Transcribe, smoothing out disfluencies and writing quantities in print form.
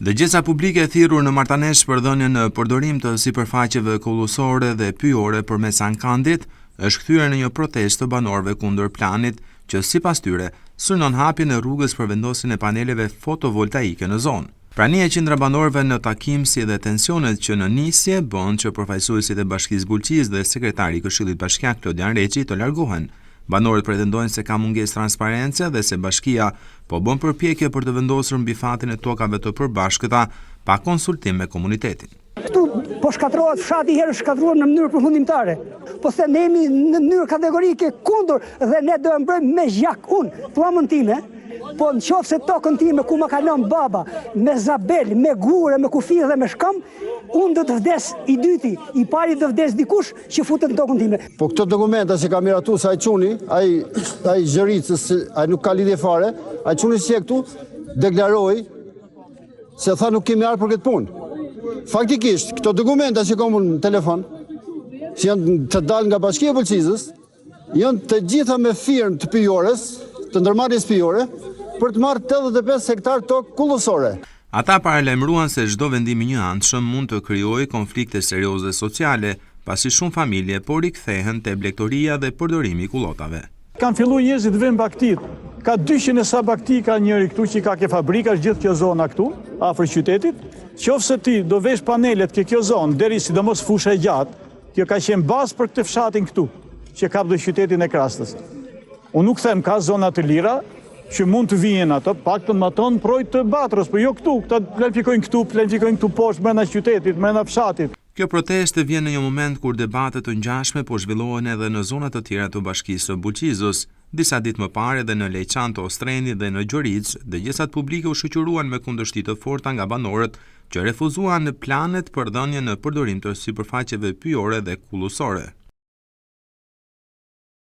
Dëgjesa publike e thirrur në Martanesh për dhënien në përdorim të sipërfaqeve kullusore dhe pyjore përmes ankandit është kthyer në një protestë të banorëve kundër planit që sipas tyre synon hapjen e rrugës për vendosjen e paneleve fotovoltaike në zonë. Prania e qindra banorëve në takim si dhe tensionet që në nisje bënë që përfaqësuesit e Bashkisë Bulqizë dhe sekretari i Këshillit Bashkiak Klodian Reçi të largohen. Banorët pretendojnë se ka mungesë transparence dhe se bashkia po bën përpjekje për të vendosur mbi fatin e tokave të përbashkëta pa konsultim me komunitetin. Këtu po shkatërrohet fshati herë shkatërruar në mënyrë përfundimtare. Po se ne jemi në mënyrë kategorike kundër dhe ne do e mbrojmë me gjak unë, pllamën time, po në qoftë se tokën time ku ma ka lënë baba, me zabel, me gurë, me kufi dhe me shkëmb, unë do të vdes i dyti, i pari do vdes dikush që futet në tokën time. Po këto dokumenta që ka miratu se ai çuni, ai ai Gjoricës, ai nuk ka lidhje fare, ai çuni që këtu deklaroi se tha nuk kemi ardhur për këtë punë. Faktikisht, këto dokumenta që kam unë në telefon, që janë të dalë nga Bashkia e Bulqizës, janë të gjitha me firmë të pyjores, të ndërmarrjes pyjore, për të marrë 85 hektar tokë kullosore. Ata paralajmëruan se çdo vendim i njëanshëm mund të krijojë konflikte serioze sociale, pasi shumë familje po rikthehen te blegtoria dhe përdorimi i kullotave. Kanë fillu njerëzit të venë bagëtitë. Ka 200 e sa bagëti ka njëri këtu që i ka ke fabrika, është gjithë kjo zona këtu, afër qytetit. Qoftë se ti do vesh panelet ke kjo zonë, deri sidomos fusha e gjatë, kjo ka qenë bazë për këtë fshatin këtu, që kap dhe qytetin e Krastës. Unë nuk them ka zona të lira që mund të vihen ato, paktën matanë përroi të Batrës, por jo këtu, këta planifikojnë këtu, planifikojnë këtu poshtë mrena qytetit, mrena fshatit. Kjo protestë vjen në një moment kur debate të ngjashme po zhvillohen edhe në zona të tjera të Bashkisë së Bulqizës. Disa ditë më parë edhe në Lejçan të Ostrenit dhe në Gjoricë, dëgjesat publike u shoqëruan me kundërshti të forta nga banorët që refuzuan planet për dhënien në përdorim të sipërfaqeve pyjore dhe kullusore.